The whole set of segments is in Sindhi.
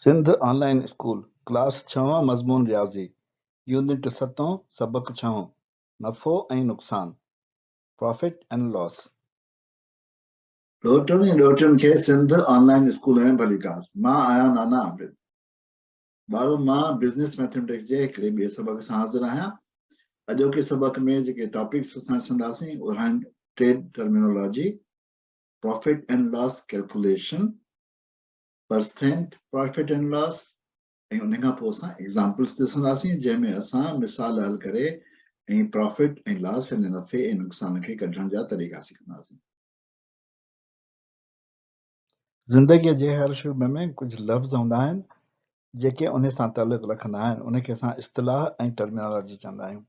سنڌ آن لائين اسڪول، ڪلاس ڇهون مضمون رياضي، يونٽ ستون، سبق ڇهون، نفعو ۽ نقصان، Profit and Loss. ڏوهٽن ۽ ڏوهٽين کي سنڌ آن لائين اسڪول ۾ ڀليڪار. مان آهيان نانا عابد. ٻارو مان بزنس ميٿميٽڪس جي هڪڙي ٻئي سبق سان حاضر آهيان. اڄوڪي سبق ۾ جيڪي ٽاپڪس اسان ڏسنداسين اهي آهن trade terminology, profit and loss calculation, percent profit and loss ۽ ان کان پوء اسان ايگزامپلس ڏسنداسين جنهن ۾ اسان مثال حل ڪري ۽ پرافٽ ۽ لاس يعني نفعي ۽ نقصان کي ڪڍڻ جا طريقا سکنداسين. زندگيء جي هر شعبي ۾ ڪجهه لفظ هوندا آهن جيڪي انهي سان تعلق رکندا آهن انهي کي اسان اصطلاح ۽ ٽرمينالاجي چوندا آهيون.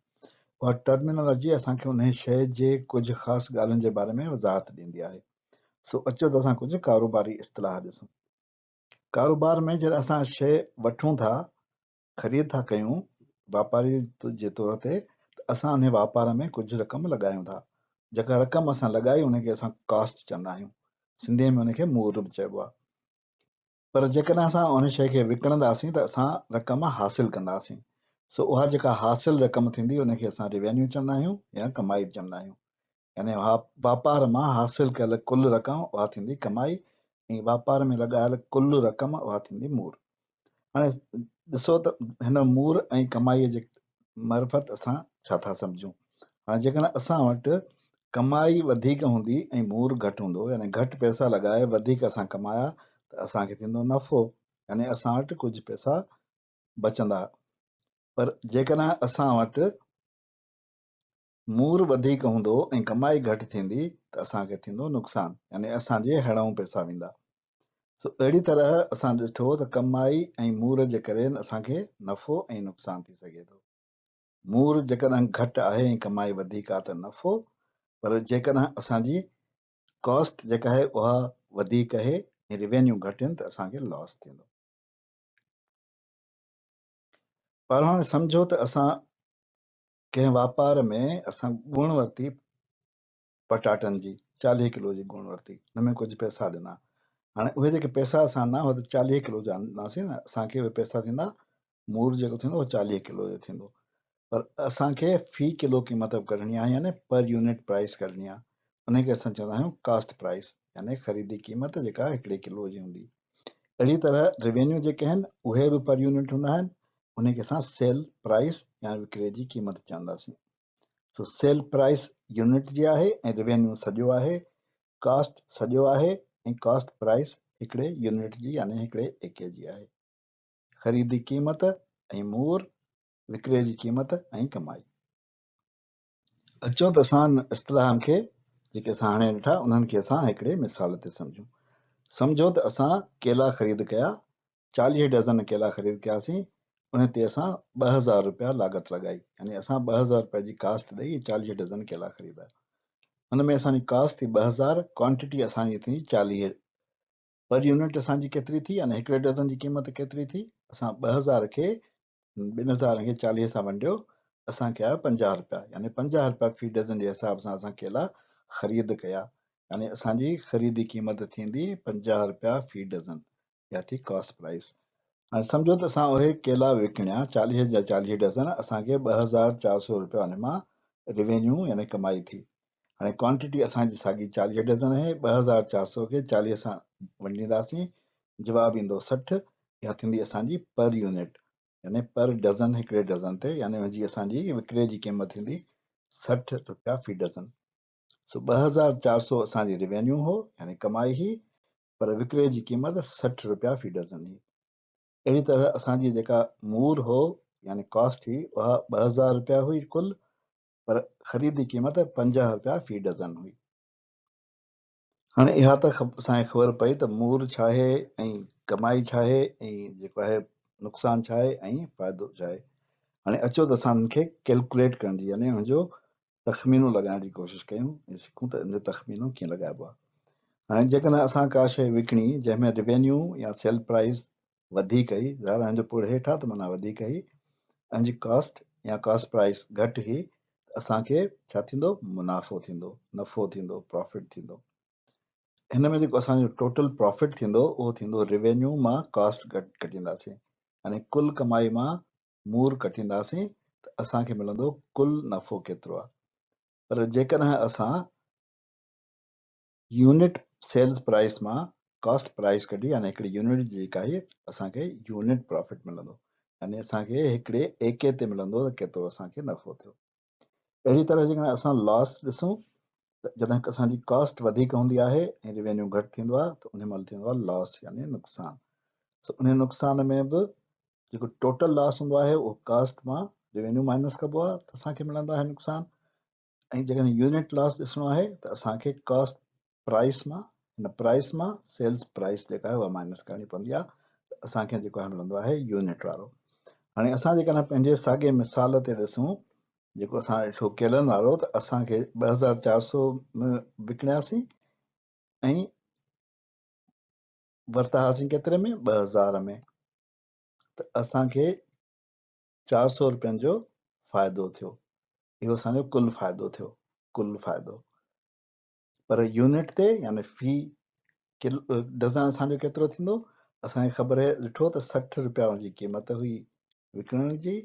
اها ٽرمينالاجي اسان کي انهي شيء جي ڪجهه خاص ڳالهين جي باري ۾ وضاحت ڏيندي آهي. سو اچو ته اسان ڪجهه ڪاروباري اصطلاح ڏسون. ڪاروبار ۾ جڏهن اسان شيء وٺون ٿا، خريد ٿا ڪيون واپاري جي طور تي ته اسان انهي واپار ۾ ڪجهه رقم لڳايون ٿا. جيڪا رقم اسان لڳائي ان کي اسان ڪاسٽ چوندا آهيون. سنڌيء ۾ ان کي مور به چئبو آهي. پر جيڪڏهن اسان ان شيء کي وڪڻنداسين ته اسان رقم حاصل ڪنداسين. سو اها جيڪا حاصل رقم ٿيندي ان کي اسان ريونيو چوندا آهيون يا ڪمائي چوندا آهيون. يعني واپار مان حاصل ڪيل ڪل رقم اها ٿيندي ڪمائي ۽ واپار ۾ لڳايل ڪل رقم اها ٿيندي مور. هاڻي ڏسو ته هن مور ۽ ڪمائيء جي معرفت اسان ڇا ٿا سمجهون. هاڻي جيڪڏهن اسان وٽ ڪمائي وڌيڪ هوندي ۽ مور گهٽ هوندو يعني گهٽ پئسا لڳائي وڌيڪ اسان ڪمايا ته اسان کي ٿيندو نفعو يعني اسان وٽ ڪجهه پئسا بچندا پر جيڪڏهن اسان وٽ مور وڌيڪ هوندو ۽ ڪمائي گهٽ ٿيندي ته اسان کي ٿيندو نقصان يعني اسان جي هڙئون پئسا ويندا. سو اهڙي طرح اسان ڏٺو ته ڪمائي ۽ مور جي ڪري اسان کي نفعو ۽ نقصان ٿي سگهي ٿو. مور جيڪڏهن گهٽ آهي ۽ ڪمائي وڌيڪ آهي ته نفعو پر جيڪڏهن اسان جي ڪاسٽ جيڪا آهي اها وڌيڪ آهي ۽ ريونيو گهٽ آهن ته اسان کي لاس ٿيندو. پر هاڻي سمجهو ته اسان ڪنهن واپار ۾ اسان ڳوڻ ورتي پٽاٽن جي 40 ڪلو جي ڳوڻ ورتي ان ۾ ڪجهه پئسا ڏنا هاڻي اهي جيڪي پئسا اسان ڏنا اهي ته 40 ڪلو جا ڏناسين نه اسان کي اهي پئسا ٿيندا مور جيڪو ٿيندو اهو 40 ڪلو جو ٿيندو پر اسان کي في ڪلو قيمت به ڪڍڻي آهي يعني پر يونٽ پرائس ڪڍڻي آهي ان کي اسان چوندا آهيون ڪاسٽ پرائس يعني خريدي قيمت جيڪا هڪڙي ڪلو جي هوندي اهڙي طرح ريونيو جيڪي آهن اهي به پر يونٽ هوندا آهن ان کي اسان سيل پرائس يا وڪري جي قيمت چونداسين. سو سيل پرائس يونٽ جي آهي ۽ ريونيو سڄو آهي، ڪاسٽ سڄو آهي ۽ ڪاسٽ پرائس هڪڙي يونٽ جي يعني هڪڙي ايڪي جي آهي. خريدي قيمت ۽ مور، وڪري جي قيمت ۽ ڪمائي. اچو ته اسان اصطلاحن کي جيڪي اسان هاڻي ڏٺا انهن کي اسان هڪڙي مثال تي سمجهون. سمجهو ته اسان ڪيلا خريد ڪيا، 40 ڊزن ڪيلا خريد ڪياسين، ان تي اسان 2000 رپيا لاڳت لڳائي، يعني اسان 2000 رپيا جي ڪاسٽ ڏئي 40 ڊزن ڪيلا خريد ان ۾ اسان جي ڪاسٽ ٿي 2000، ڪوانٽٽي اسان جي ٿي 40 پر يونٽ اسان جي ڪيتري ٿي يعني هڪڙي ڊزن جي قيمت ڪيتري ٿي اسان 2000 کي 2000 کي 40 سان ونڊيو اسان کي آيو 50 رپيا يعني 50 رپيا في ڊزن جي حساب سان اسان ڪيلا خريد ڪيا يعني اسان جي خريدي قيمت ٿيندي 50 رپيا في ڊزن اها ٿي ڪاسٽ پرائس هاڻي سمجهو ته اسان اهي ڪيلا وڪڻيا 40 جا 40 ڊزن اسان کي 2400 رپيا ان مان ريونيو يعني ڪمائي ٿي هاڻي ڪوانٽٽي اسان جي ساڳي 40 ڊزن آهي، 2400 کي 40 سان ونڊينداسين، جواب ايندو 60، اها ٿيندي اسان جي پر يونٽ يعني پر ڊزن هڪڙي ڊزن تي يعني ان جي اسان جي وڪري جي قيمت ٿيندي 60 رپيا في ڊزن. سو 2400 اسان جي ريونيو هو يعني ڪمائي هئي پر وڪري جي قيمت 60 رپيا في ڊزن هئي. اهڙي طرح اسان جي جيڪا مور هو يعني ڪاسٽ هئي اها 2000 رپيا هئي ڪل پر خريدي قيمت 50 رپيا في ڊزن هئي. هاڻي اها ته اسان کي خبر پئي ته مور ڇا آهي ۽ ڪمائي ڇا آهي ۽ جيڪو آهي نقصان ڇا آهي ۽ فائدو ڇا آهي. هاڻي اچو ته اسان ان کي ڪيلڪوليٽ ڪرڻ جي يعني ان جو تخمينو لڳائڻ جي ڪوشش ڪيون ۽ سکون ته ان جو تخمينو ڪيئن لڳائبو آهي. هاڻي جيڪڏهن اسان ڪا شيء وڪڻي جنهن ۾ ريونيو يا سيل پرائس وڌيڪ هئي، ظاهر آهي ان جو پڙ هيٺ آهي ته معنيٰ وڌيڪ هئي، ان جي ڪاسٽ يا ڪاسٽ پرائس گهٽ هئي ته اسان کي ڇا ٿيندو؟ منافعو ٿيندو، نفعو ٿيندو، پرافٽ ٿيندو. هن ۾ جيڪو اسان جو ٽوٽل پرافٽ ٿيندو اهو ٿيندو ريونيو مان ڪاسٽ گهٽ ڪٽينداسين يعني ڪل ڪمائي مان مور ڪٽينداسين ته اسان کي ملندو ڪل نفعو ڪيترو آهي. پر جيڪڏهن اسان يونٽ سيلز پرائس مان ڪاسٽ پرائس ڪڍي يعني هڪڙي يونٽ جي جيڪا آهي اسان کي يونٽ پرافٽ ملندو يعني اسان کي هڪڙي ايڪي تي ملندو ته ڪيترو اسان کي نفعو ٿيو. اهڙي طرح جيڪڏهن اسان لاس ڏسون ته جڏهن اسان جي ڪاسٽ وڌيڪ هوندي آهي ۽ ريونيو گهٽ ٿيندو آهي ته ان مهل ٿيندو آهي لاس يعني نقصان. سو ان نقصان ۾ به جيڪو ٽوٽل لاس هوندو آهي اهو ڪاسٽ مان ريونيو مائنس ڪبو آهي ته اسان کي ملندو آهي نقصان ۽ جيڪڏهن يونٽ لاس ڏسڻو آهي ته اسان کي ڪاسٽ پرائس مان هن پرائس مان سيلز پرائس جيڪا آهي اها مائنس ڪرڻي پوندي آهي ته اسان کي جيڪو آهي ملندو آهي يونٽ وارو. هاڻي اسان جيڪڏهن پنهنجي ساڳي مثال تي ڏسون جيڪو اسان ڏٺو ڪيلن وارو ته اسان کي 2400 ۾ وڪڻياسين ۽ ورتا هئاسين ڪيتري ۾ 2000 ۾ ته اسان کي 400 روپين جو فائدو ٿيو. اهو اسان جو ڪل فائدو ٿيو، ڪل فائدو. پر يونٽ تي يعني في ڪلو ڊزن اسان جو ڪيترو ٿيندو؟ اسان کي خبر آهي ڏٺو ته 60 روپيا ان جي قيمت هئي وڪڻڻ جي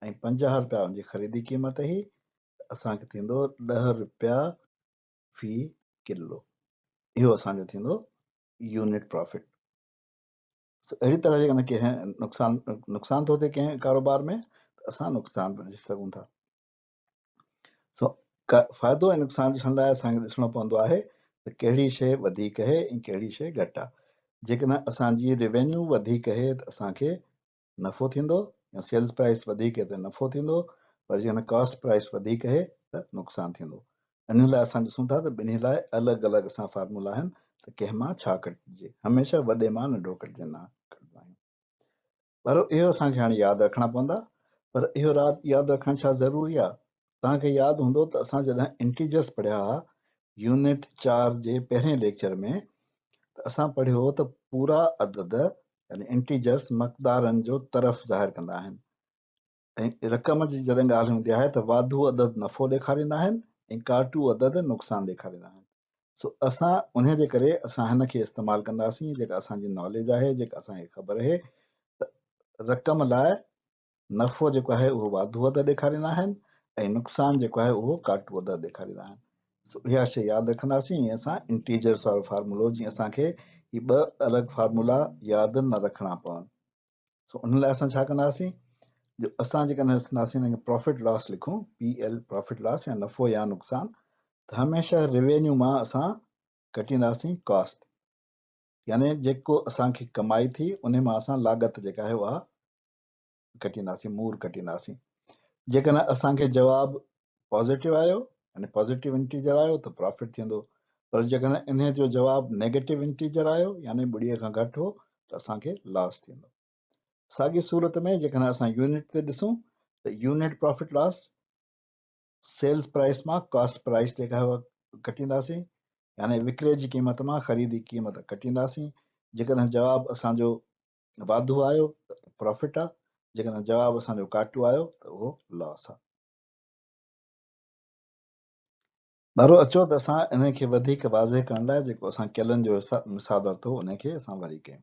۽ 50 روپيا ان جي خريدي قيمت هئي ته اسان کي ٿيندو 10 روپيا في ڪلو. اهو اسان جو ٿيندو يونٽ پرافٽ. سو اهڙي طرح جيڪڏهن ڪنهن نقصان نقصان ٿو ٿئي ڪنهن ڪاروبار ۾ ته اسان نقصان به ڏسي سگهون ٿا. سو فائدو ۽ نقصان ڏسڻ لاء اسان کي ڏسڻو پوندو آهي ته ڪهڙي شيء وڌيڪ آهي ۽ ڪهڙي شيء گهٽ آهي. جيڪڏهن اسان جي ريونيو وڌيڪ آهي ته اسان کي نفعو ٿيندو يا سيلز پرائس وڌيڪ ته نفعو ٿيندو پر جيڪڏهن ڪاسٽ پرائس وڌيڪ اهي ته نقصان ٿيندو. انهي لاء اسان ڏسون ٿا ته ٻنهي لاء الڳ الڳ اسان فارمولا آهن ته ڪنهن مان ڇا ڪٽجي. هميشه وڏي مان ننڍو ڪٽجندا ڪڍندا آهيون. پر اهو اسان کي هاڻي ياد رکڻا پوندا. پر اهو ياد رکڻ ڇا ضروري آهي؟ توهان کي ياد هوندو ته اسان جڏهن انٽيجرس پڙهيا ها يونٽ 4 جي پهرين ليڪچر ۾ ته اسان پڙهيو هو ته پورا عدد يعني انٽيجرس مقدارن جو طرف ظاهر ڪندا آهن ۽ رقم جي جڏهن ڳالهه هوندي آهي ته واڌو عدد نفعو ڏيکاريندا آهن ۽ ڪاٽو عدد نقصان ڏيکاريندا آهن. سو اسان انهي جي ڪري اسان هن کي استعمال ڪنداسين جيڪا اسان جي ناليج آهي جيڪا اسان کي خبر آهي ته رقم لاء نفعو جيڪو آهي اهو واڌو عدد ڏيکاريندا آهن ۽ نقصان جيڪو آهي اهو ڪاٽو عدد ڏيکاريندا آهن. سو اها شيء ياد رکنداسين ۽ اسان انٽيجرس وارو فارمولو جيئن اسان کي هي ٻه الڳ فارمولا ياد نه رکڻا پون. سو ان لاء اسان ڇا ڪنداسين جو اسان جيڪڏهن ڏسنداسين هن کي پرافٽ لاس لکون پي ايل پرافٽ لاس يا نفعو يا نقصان ته هميشه ريونيو مان اسان ڪٽينداسين ڪاسٽ يعني جيڪو اسان کي ڪمائي ٿي ان مان اسان لاڳت جيڪا آهي اها ڪٽينداسين، مور ڪٽينداسين. جيڪڏهن اسان کي جواب پازيٽو آيو يعني پازيٽو انٽيجر آيو ته پرافٽ ٿيندو پر جيڪڏهن انهي جو جواب نيگيٽو انٽيجر آيو يعني ٻڙي کان گهٽ هو ته اسان کي لاس ٿيندو. ساڳي صورت ۾ جيڪڏهن اسان يونٽ تي ڏسون ته unit profit loss sales price مان ڪاسٽ پرائس جيڪا آهي اها ڪٽينداسين يعني وڪري جي قيمت مان خريدي قيمت ڪٽينداسين. جيڪڏهن جواب اسان جو واڌو آيو ته پرافٽ آ، جيڪڏهن جواب اسان جو ڪاٽو آيو ته اهو لاس آ. ٻارو اچو ته اسان انهي کي وڌيڪ واضح ڪرڻ لاء جيڪو اسان ڪيلن جو مثال ورتو هو انهي کي اسان وري ڪيون.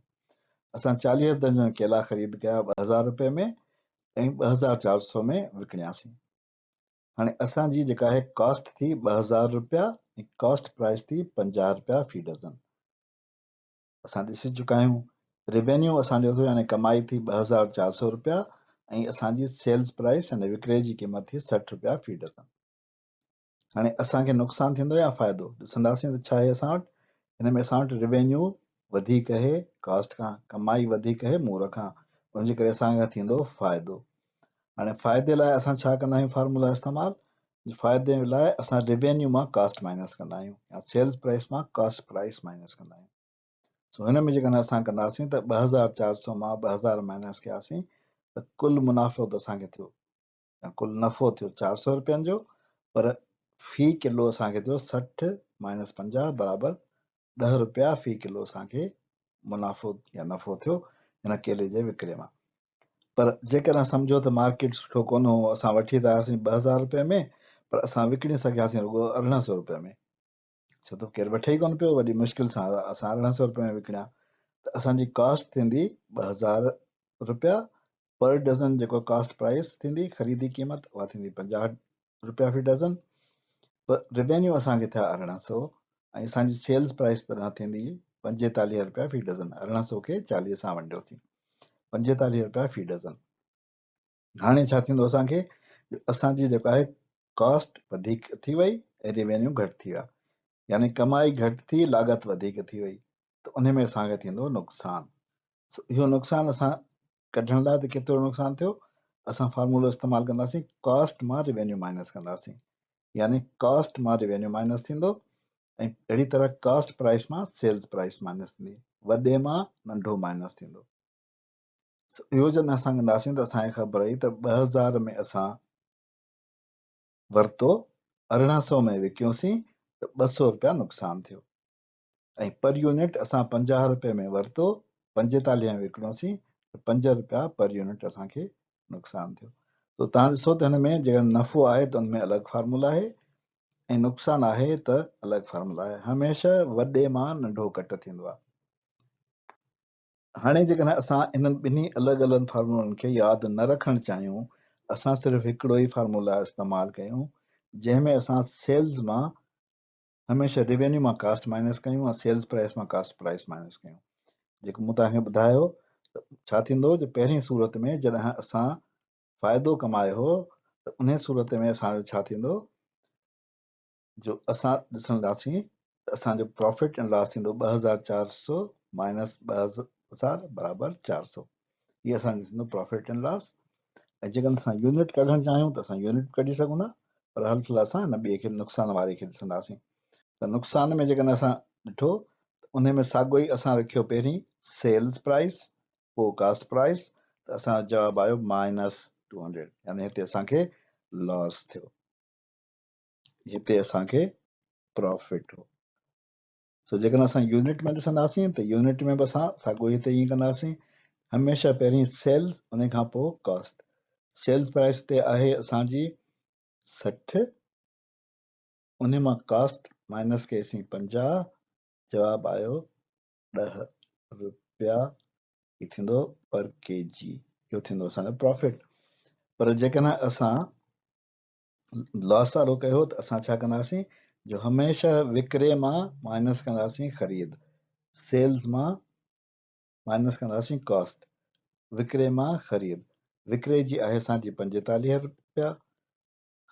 اسان 40 درجن ڪيلا خريد ڪيا 2000 روپيه ۾ ۽ 2400 ۾ وڪڻياسين. هاڻي اسان جي جيڪا آهي ڪاسٽ ٿي 2000 روپيا ۽ ڪاسٽ پرائس ٿي 50 روپيا في ڊزن. اسان ڏسي چڪا آهيون ريونيو اسان جو ٿيو يعني ڪمائي ٿي 2400 روپيا ۽ اسان جي سيلز پرائس يعني وڪري جي قيمت ٿي 60 روپيا في ڊزن. هاڻي اسان کي نقصان ٿيندو يا فائدو ڏسنداسين ته ڇا آهي اسان وٽ. هن ۾ اسان وٽ ريونيو وڌيڪ آهي ڪاسٽ کان، ڪمائي وڌيڪ آهي مور کان، ان جي ڪري اسان کي ٿيندو فائدو. هاڻي فائدي لاء اسان ڇا ڪندا آهيون فارمولا استعمال فائدي لاء اسان ريونيو مان ڪاسٽ مائنس ڪندا آهيون يا سيلز پرائس مان ڪاسٽ پرائس مائنس ڪندا آهيون. سو هن ۾ جيڪڏهن اسان ڪنداسين ته 2400 مان 2000 مائنس ڪياسين ته ڪل منافعو ته اسان کي ٿيو يا ڪل نفعو ٿيو 400 روپين جو، پر في ڪلو اسان کي ٿيو 60 مائنس 50 برابر 10 روپيا في ڪلو اسان کي منافعو يا نفعو ٿيو هن ڪيلي جي وڪري مان. پر جيڪڏهن سمجهو ته مارڪيٽ سٺو ڪونه هو، اسان وٺي ته آياسين 2000 روپئي ۾ پر اسان وڪڻي سگهياسين رڳو 1800 روپئي ۾، ڇو ته ڪير وٺي ئي ڪونه پيو، وڏي مشڪل سان اسان 1800 روپئي ۾ وڪڻيا ته اسان جي ڪاسٽ ٿيندي 2000 روپيا پر ڊزن، جيڪو ڪاسٽ پرائس ٿيندي خريدي قيمت اها ٿيندي 50 روپيا في ڊزن، پر ريونيو اسان کي ٿيا 1800 ۽ اسان جي سيلز پرائس تڏهن ٿيندي 45 روپيا في ڊزن، 1800 کي 40 سان ونڊيوسين 45 روپيا في ڊزن. هاڻي ڇا ٿيندو اسان کي، اسان جي جيڪو آهي ڪاسٽ وڌيڪ ٿي وئي ۽ ريونيو گهٽ ٿي ويا، يعني ڪمائي گهٽ ٿي لاڳت وڌيڪ ٿي وئي، ته ان ۾ اسان کي ٿيندو نقصان. سو اهو نقصان اسان ڪڍڻ لاء ته ڪيترو نقصان ٿيو، اسان فارمولو استعمال ڪنداسين، ڪاسٽ مان ريونيو مائنس ڪنداسين، يعني ڪاسٽ مان ريونيو مائنس ٿيندو ۽ اهڙي طرح ڪاسٽ پرائس مان سيلز پرائس مائنس ٿيندي، وڏي مان ننڍو مائنس ٿيندو. سو اهو جڏهن اسان ڪنداسين ته اسان کي خبر پئي ته 2000 ۾ اسان ورتو، 1800 ۾ وڪيوسين ته 200 روپيا نقصان ٿيو، ۽ پر يونٽ اسان 50 روپئي ۾ ورتو، 45 ۾ وڪڻيوسين ته 5 روپيا پر يونٽ اسان کي نقصان ٿيو. تو تهان ڏسو ته هن ۾ جيڪڏهن نفعو آهي ته ان ۾ الڳ فارمولا آهي ۽ نقصان آهي ته الڳ فارمولا آهي. هميشه وڏي مان ننڍو ڪٽ ٿيندو آهي. هاڻي جيڪڏهن اسان انهن ٻنهي الڳ الڳ فارمولن کي ياد نه رکڻ چاهيون، اسان صرف هڪڙو ئي فارمولا استعمال ڪيون، جنهن ۾ اسان سيلز مان هميشه ريونيو مان ڪاسٽ مائنس ڪيون ۽ سيلز پرائس مان ڪاسٽ پرائس مائنس ڪيون. جيڪو مون توهان کي ٻڌايو ته ڇا ٿيندو جو پهرين صورت ۾ جڏهن اسان فائدو ڪمايو هو ته انهي صورت ۾ اسان جو ڇا ٿيندو جو اسان ڏسنداسين ته اسان جو پرافٽ اينڊ لاس ٿيندو 2400 مائنس 2000 برابر 400. هي اسان جو ٿيندو پرافٽ اينڊ لاس. ۽ جيڪڏهن اسان يونٽ ڪڍڻ چاهيون ته اسان يونٽ به ڪڍي سگهون ٿا، پر هل في الحال اسان هن ٻئي کي نقصان واري کي ڏسنداسين. ته نقصان ۾ جيڪڏهن اسان ڏٺو ته انهي ۾ ساڳيو ئي اسان رکيو پهرين سيلز پرائس پوء ڪاسٽ پرائس، ته اسان جو جواب آيو مائنس 200، يعني هتي اسان کي لاس ٿيو، هتي اسان کي پرافٽ هو. سو جيڪڏهن اسان يونٽ ۾ ڏسنداسين ته يونٽ ۾ به اسان ساڳيو هتي ائين ڪنداسين، هميشه پهرين سيلز ان کان پوء ڪاسٽ. سيلز پرائس تي آهي اسان جي 60، ان مان ڪاسٽ مائنس ڪئيسين 50، جواب آيو 10 روپيا، هي ٿيندو پر ڪي جي، اهو ٿيندو اسان جو پرافٽ. پر جيڪڏهن اسان لاس وارو ڪيو ته اسان ڇا ڪنداسين جو هميشه وڪري مان مائنس ڪنداسين خريد، سيلز مان مائنس ڪنداسين ڪاسٽ، وڪري مان خريد، وڪري جي آهي اسان جي 45 روپيا،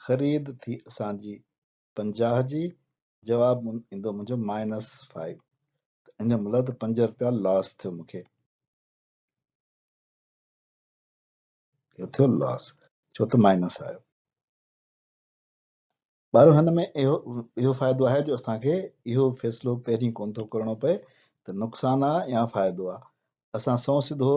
خريد ٿي اسان جي 50 جي، جواب ايندو منهنجو مائنس 5، ان جو مطلب ته 5 روپيا لاس ٿيو مونکي. اهو ٿيو لاس، ڇو ته مائنس آيو. ٻارو هن ۾ اهو فائدو آهي جو اسان کي اهو فيصلو پهرين ڪونه ٿو ڪرڻو پئي ته نقصان آ يا فائدو آ. اسان سنئون سڌو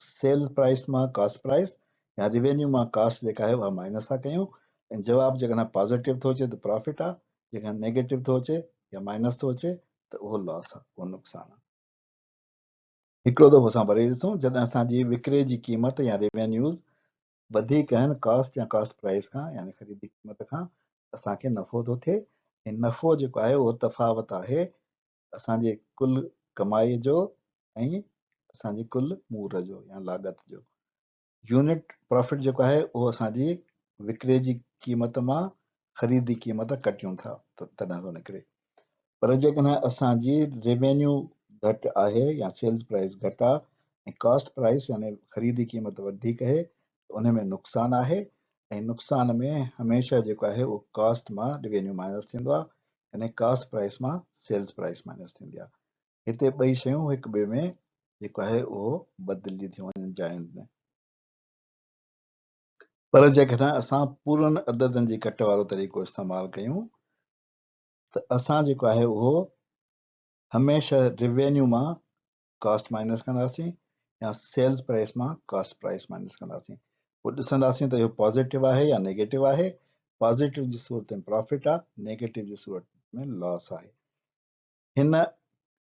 سيلز پرائس مان ڪاسٽ پرائس يا ريونيو مان ڪاسٽ جيڪا آهي اها مائنس ٿا ڪيون ۽ جواب جيڪڏهن پازيٽو ٿو اچي ته پرافٽ آ، جيڪڏهن نيگيٽو ٿو اچي يا مائنس ٿو اچي ته اهو لاس آ، اهو نقصان آ. هڪڙو دفعو اسان وري ڏسون، جڏهن اسان جي وڪري جي قيمت يا ريونيوز وڌيڪ آهن ڪاسٽ يا ڪاسٽ پرائس کان يعني خريدي قيمت کان، اسان کي نفعو ٿو ٿئي ۽ نفعو جيڪو آهي اهو تفاوت آهي اسان جي ڪل ڪمائي جو ۽ اسان جي ڪل مور جو يا لاڳت جو. يونٽ پرافٽ جيڪو آهي اهو اسان جي وڪري جي قيمت مان خريدي قيمت ڪٽيون ٿا ته تڏهن ٿو نڪري. پر جيڪڏهن اسان جي ريونيو گهٽ آهي يا سيلز پرائس گهٽ آهي ۽ ڪاسٽ پرائس يعني خريدي قيمت وڌيڪ آهي ته ان ۾ نقصان آهي ۽ نقصان ۾ هميشه جيڪو آهي اهو ڪاسٽ مان ريونيو مائنس ٿيندو آهي يعني ڪاسٽ پرائس مان سيلز پرائس مائنس ٿيندي آهي. هتي ٻئي شيون هڪ ٻئي ۾ جيڪو آهي اهو بدلجي ٿيون وڃن جاين ۾. پر جيڪڏهن اسان پورن عددن جي ڪٽ وارو طريقو استعمال ڪيون ته اسان جيڪو آهي اهو هميشه ريونيو مان ڪاسٽ مائنس ڪنداسين يا سيلز پرائس مان ڪاسٽ پرائس مائنس ڪنداسين، پوء ڏسنداسين ته اهو پازيٽو آهي يا نيگيٽو آهي. پازيٽو جي صورت ۾ پرافٽ آهي، نيگيٽو جي صورت ۾ لاس آهي. هن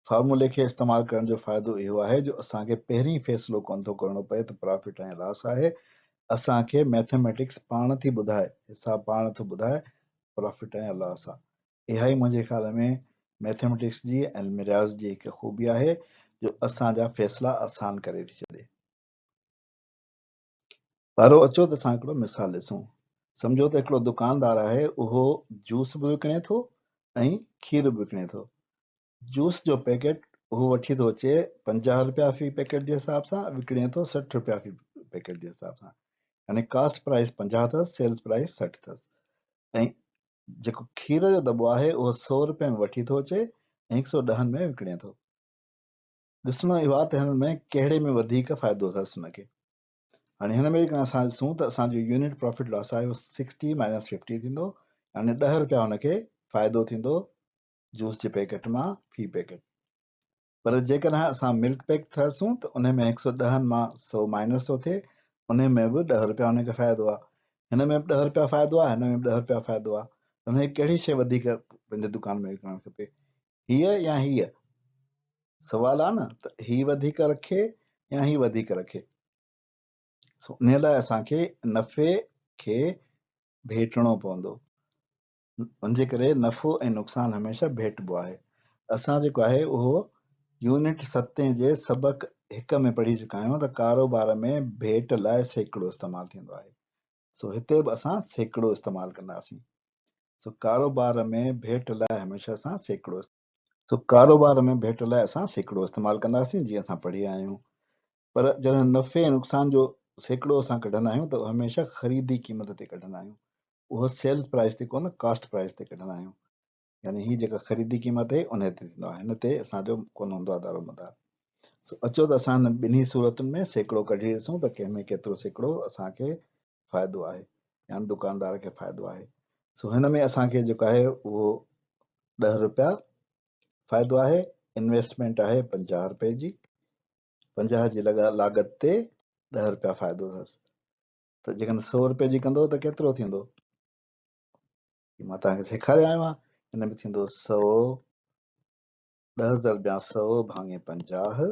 فارمولي کي استعمال ڪرڻ جو فائدو اهو آهي جو اسان کي پهرين فيصلو ڪونه ٿو ڪرڻو پئي ته پرافٽ ۽ لاس آهي، اسان کي مئٿميٽڪس پاڻ ٿي ٻڌائي، حساب پاڻ ٿو ٻڌائي پرافٽ ۽ لاس آهي. اها ئي منهنجي خيال ۾ ميٿميٽڪس جي ۽ علم رياض جي هڪ خوبي آهي جو اسان جا فيصلا آسان ڪري ٿي ڇڏي. ٻارو اچو ته اسان هڪڙو مثال ڏسون. سمجهو ته هڪڙو دڪاندار آهي اهو جوس به وڪڻي ٿو ۽ کير به وڪڻي ٿو. جوس جو پيڪيٽ اهو وٺي ٿو اچي 50 رپيا في پيڪيٽ جي حساب سان وڪڻي ٿو 60 رپيا في پيڪيٽ جي حساب سان يعني ڪاسٽ پرائس 50 اٿس سيلز پرائس 60 اٿس ۽ جيڪو کير جو دٻو آهي اهو 100 رپين ۾ وٺي ٿو اچي ۽ 110 ۾ وڪڻي ٿو. ڏسڻو اهو آهي ته هنن ۾ ڪهڙي ۾ وڌيڪ فائدو اٿس هن کي. هاڻي هن ۾ جيڪڏهن اسان ڏسون ته اسان جو يونٽ پرافٽ لاس آهي اهو 60 مائنس 50 ٿيندو يعني 10 رپيا هن کي فائدو ٿيندو جوس جي پيڪيٽ مان في پيڪيٽ. پر جيڪڏهن اسان ملڪ پيڪ ٿا ڏسون ته انهي ۾ هڪ سئو ڏهن مان سئو مائنس ٿو ٿئي انهي ۾ به ڏهه رپيا انهي کي فائدو آهي. هن ۾ به ڏهه رپيا فائدو آهي هن ۾ به ڏهه رپيا فائدو آهي ته انهي کي ڪهڙي شيء وڌيڪ پنهنجي دڪان ۾ وڪڻڻ کپي هيء يا هيء؟ سوال آهي نه ته هي وڌيڪ رکي يا هي وڌيڪ رکي. سو انهي لاء اسان کي نفعي کي ڀيٽڻو پوندو. ان جي ڪري نفعو ۽ نقصان هميشه ڀيٽبو آهي. اسان جيڪو آهي اهو يونٽ ستين جي سبق هڪ ۾ پڙهي چڪا آهيون ته ڪاروبار ۾ ڀيٽ لاء سيڪڙو استعمال ٿيندو آهي. سو هتي به اسان سيڪڙو استعمال ڪنداسين. سو ڪاروبار ۾ ڀيٽ لاء هميشه اسان سيڪڙو سو ڪاروبار ۾ ڀيٽ لاء اسان سيڪڙو استعمال ڪنداسين جيئن اسان پڙهي آيا آهيون. پر جڏهن نفعي ۽ نقصان جو سيڪڙو اسان ڪڍندا آهيون ته هميشه خريدي قيمت تي ڪڍندا آهيون. اهو سيلز پرائس تي ڪونه ڪاسٽ پرائس تي ڪڍندا آهيون. يعني هي جيڪا خريدي قيمت آهي انهي تي ٿيندو آهي. هن تي اسان جو ڪونه هوندو آهي دارومدار. سو اچو ته اسان هنن ٻنهي صورتن ۾ سيڪڙو ڪڍي ڏسون ته ڪنهن ۾ ڪيترو سيڪڙو اسان کي فائدو آهي يعني دڪاندار کي فائدو آهي. سو هن ۾ اسان کي جيڪو آهي اهو 10 رپيا فائدو آهي، انويسٽمينٽ آهي 50 رپئي جي، 50 جي لاڳت تي 10 رپيا فائدو اٿس ته جيڪڏهن 100 رپئي جي ڪندو ته ڪيترو ٿيندو؟ هي مان توهان کي سيکاري آيو آهيان. هن ۾ ٿيندو 100 10 ضرب 100 ڀاڱي 50،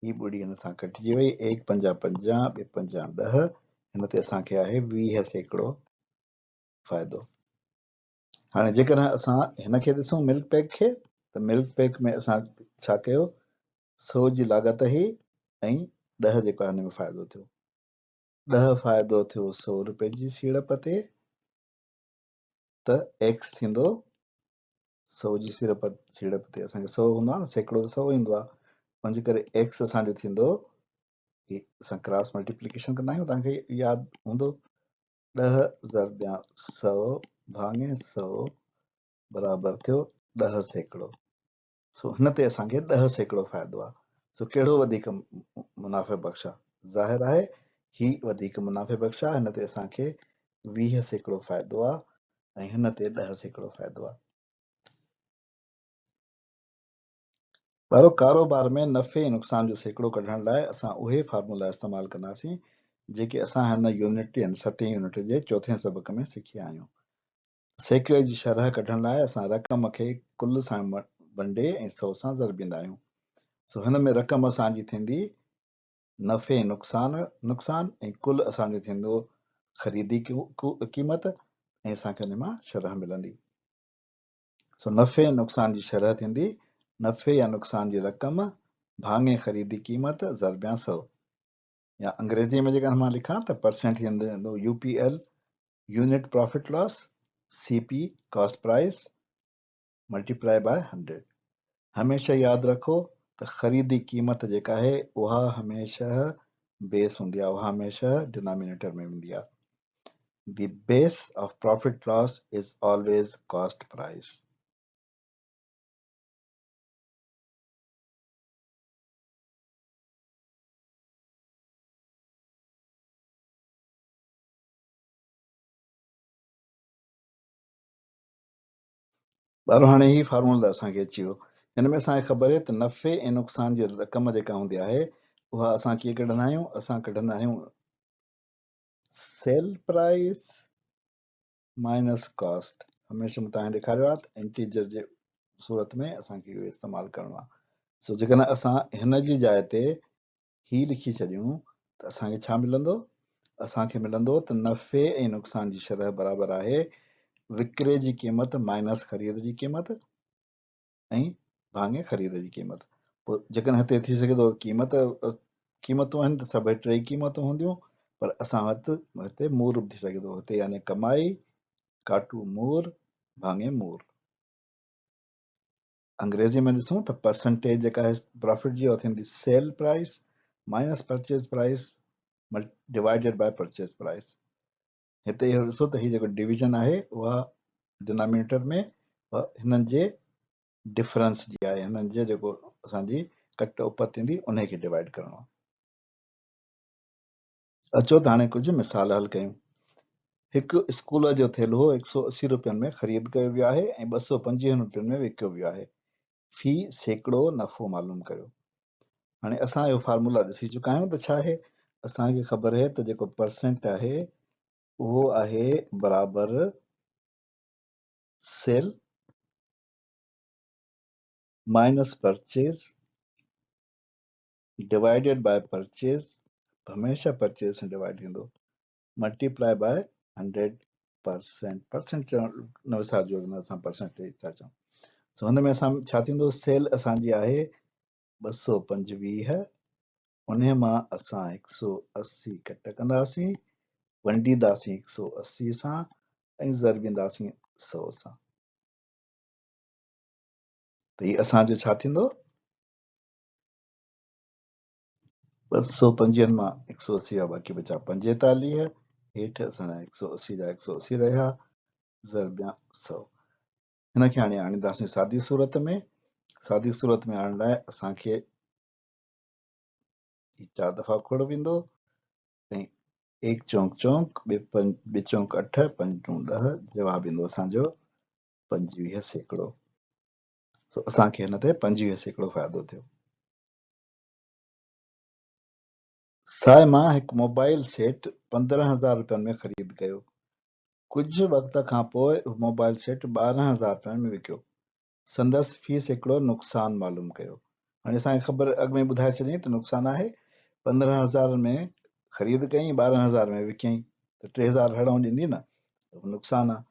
هي ٻڙي هن سان ڪٽجي وئي، ايڪ پنجا پنجا، ٻه پنجا ڏهه، هن تي اسان کي آهي 20% فائدو. هاڻي جيڪڏهن اسان هن کي ڏسون ملڪ پيڪ کي ته ملڪ پيڪ ۾ اسان ڇا ڪيو، 100 جي لاڳت هئي ۽ 10 جيڪو آهي هن ۾ فائدو ٿيو، 10 فائدو ٿيو 100 روپئي جي سيڙپ تي ته ايڪس ٿيندو 100 جي سيڙپ تي اسان کي 100 هوندو آهي نه، سيڪڙو ته 100 ايندو آهي، ان جي ڪري ايڪس اسان جو ٿيندو، هي اسان ڪراس ملٽيپليڪيشن ڪندا آهيون توهان کي ياد هوندو، 10 ضرب 100 ڀاڱي 100 برابر ٿيو 10%. سو هن تي اسان کي 10% فائدو آهي. سو ڪهڙو وڌيڪ منافع بخش آهي؟ ظاهر آهي هي وڌيڪ منافع بخش آهي، هن تي اسان کي 20% فائدو آهي ۽ هن تي 10% فائدو آهي. ٻارو ڪاروبار ۾ نفعي ۽ نقصان جو سيڪڙو ڪڍڻ لاء اسان اهي فارمولا استعمال ڪنداسين جيڪي اسان هن يونٽ يعني ستين يونٽ جي چوٿين سبق ۾ سکيا آهيون. سيڪڙي جي شرح ڪڍڻ لاء اسان رقم کي ڪل سان ونڊي ۽ 100 سان ضربيندا آهيون. سو هن ۾ رقم اسان جي ٿيندي نفعي ۽ نقصان ۽ ڪل اسان جو ٿيندو خريدي قيمت ۽ اسان کي ان مان شرح ملندي. سو نفعي ۽ نقصان جي شرح ٿيندي نفعي يا نقصان جي رقم ڀاڱي خريدي قيمت ضربيان 100 يا انگريزيء ۾ جيڪڏهن مان لکان ته پرسينٽ ٿيندو U P L unit profit loss C P cost price multiply by 100. هميشه ياد رکو ته خريدي قيمت جيڪا آهي اها هميشه بيس هوندي آهي، اها هميشه ڊنامينيٽر ۾ ويندي آهي. The base of profit loss is always cost price. ٻارو هاڻي هي فارمولو اسان کي اچي ويو. هن ۾ اسان کي خبر آهي ته نفعي ۽ نقصان جي رقم جيڪا هوندي آهي اها اسان ڪيئن ڪڍندا آهيون؟ اسان ڪڍندا آهيون سيل پرائس مائنس ڪاسٽ. هميشه مون توهان کي ڏيکاريو آهي ته انٽيجر جي صورت ۾ اسان کي اهو استعمال ڪرڻو آهي. سو جيڪڏهن اسان هن جي جاء تي هي لکي ڇڏيون ته اسان کي ڇا ملندو؟ اسان کي ملندو ته نفعي ۽ نقصان جي شرح برابر آهي وڪري جي قيمت مائنس خريد جي قيمت ۽ ڀاڱي خريد جي قيمت. پوء جيڪڏهن هتي ٿي سگهي ٿو قيمت قيمتون آهن ته سڀئي ٽئي قيمتون هونديون پر اسان وٽ هتي مور به ٿي سگهي ٿو هتي يعني ڪمائي ڪاٽو مور ڀاڱي مور. انگريزي ۾ ڏسون ته پرسنٽيج جيڪا آهي پرافٽ جي اها ٿيندي sale price minus purchase price divided by purchase price. هتي اهو ڏسو ته هي جيڪو ڊويزن آهي اها ڊينامينيٽر ۾ هنن جي ڊفرنس جي آهي، هنن جي جيڪو اسان جي ڪٽ اپت ٿيندي انهي کي ڊوائيڊ ڪرڻو آهي. اچو ته هاڻي ڪجهه مثال حل ڪيون. هڪ اسڪول جو ٿيلهو هڪ سؤ 80 روپين ۾ خريد ڪيو ويو آهي ۽ 225 روپين ۾ وڪيو ويو آهي. في سيڪڙو نفعو معلوم ڪريو. هاڻي اسان اهو فارمولا ڏسي چڪا آهيون ته ڇا آهي. اسان کي خبر آهي ته جيڪو پرسينٽ آهي اهو آهي برابر sale minus purchase divided by purchase, هميشه پرچيز سان ڊوائيڊ ٿيندو، ملٽيپلائي باء 100%. پرسينٽ چوڻ نه وسارجو ته اسان پرسنٽيج ٿا چئون. سو هن ۾ اسان ڇا ٿيندو، سيل اسان جي آهي 225، انهي مان اسان 180 ڪٽ ڪنداسين، ونڊينداسين 180 سان ۽ ضربينداسين 100 سان، ته هي اسان جو ڇا ٿيندو، 225 مان 180 جا باقي بچا 45، هيٺ اسان جا 180 جا 180 رهيا، ضربيا 100. هن کي هاڻي آڻينداسين سادي صورت ۾. سادي صورت ۾ آڻڻ لاء اسان کي هي 4 دفعا کوڙ ويندو ۽ ايڪ چونڪ چونڪ، ٻه چونڪ اٺ، پنج ٽون ڏهه، جواب ايندو اسان جو 25%. سو اسان کي هن تي 25% فائدو ٿيو. صائمه هڪ موبائل سيٽ 15,000 رپين ۾ خريد ڪيو. ڪجهه وقت کان پوء اهو موبائل سيٽ 12,000 رپين ۾ وڪيو. سندس في سيڪڙو نقصان معلوم ڪيو. هاڻي اسان کي خبر اڳ ۾ ٻڌائي ڇڏيائين ته نقصان آهي. 15,000 ۾ خريد ڪيائين، 12,000 ۾ وڪيائين ته 3,000 هڙئون ڏيندي نه، اهو نقصان آهي.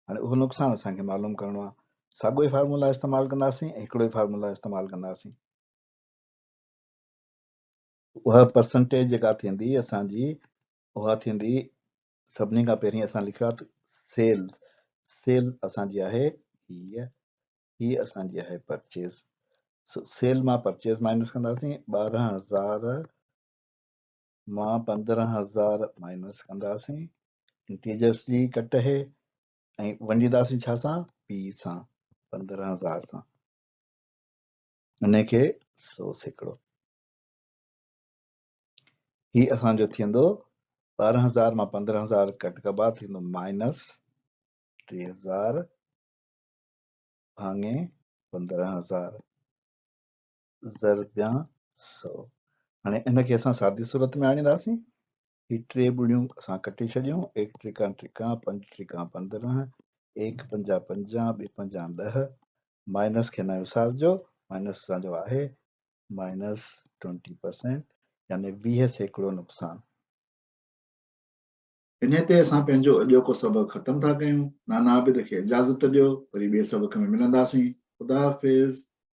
هاڻي اهو نقصان اسان کي معلوم ڪرڻو آهي. ساڳيو ئي فارمولا استعمال ڪنداسين ۽ هڪڙو ئي فارمولا استعمال ڪنداسين. اها پرسنٽيج جيڪا ٿيندي اسان جي اها ٿيندي سڀني کان پهرين اسان لکيو آهي ته سيلز، سيلز اسان جي آهي هيء، هيء اسان جي آهي پرچيز. سو سيل مان پرچيز مائنس ڪنداسين، 12000 مان 15000 مائنس ڪنداسين، انٽيجرس جي ڪٽ اهي، ۽ ونڊينداسين ڇا سان، پي سان، 15000 سان، ان کي 100%. هي اسان جو ٿيندو 12000 مان 15000 ڪٽ ڪبا ٿيندو مائنس 3000 ڀاڱي 15000 ضربيان 100. هاڻي ان کي اسان سادي صورت ۾ آڻينداسين. هي ٽي ٻڙيون اسان ڪٽي ڇڏيون، ايڪ ٽيڪان ٽيڪان، پنج ٽيڪان 15، ايڪ پنجا پنجا، ٻه پنجا ڏهه، مائنس کي نه وسارجو، مائنس اسان جو آهي مائنس 20% يعني 20% نقصان. انهيء تي اسان پنهنجو اڄوڪو سبق ختم ٿا ڪيون. نانا عابد کي اجازت ڏيو، وري ٻئي سبق ۾ ملنداسين. خدا حافظ.